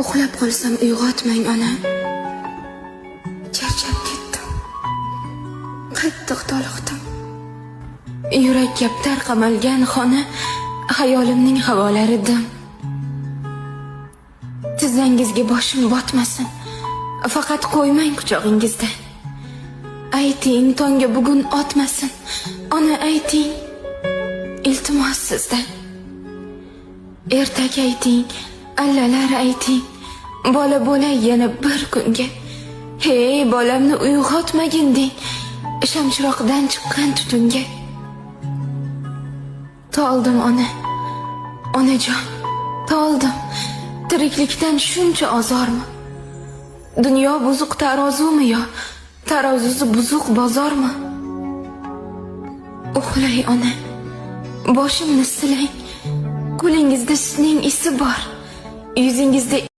Uxlab qolsam, uyg'otmang, ona. Charchab ketdim. Qattiq toliqdim. Yurak kaptar qamalgan xona, xayolimning havolari dim. Tizzangizga boshim botmasin. Faqat qo'ymang quchog'ingizda. Ayting, tongga bugun otmasin. Ona, ayting. Iltimos sizdan. Ertak ayting, allalar ayting. Bola bo'lay yana bir kunga. Hey, bolamni uyg'otmagin deng. Shamchiroqdan chiqqan tutunga. Toldim, ona. Onajon, toldim. Tiriklikdan shuncha ozormi? Dunyo buzuq tarozumi yo tarozusi buzuq bozormi? Uxlay, ona. Boshimni silang. Qo'lingizda sutning isi bor. Yuzingizda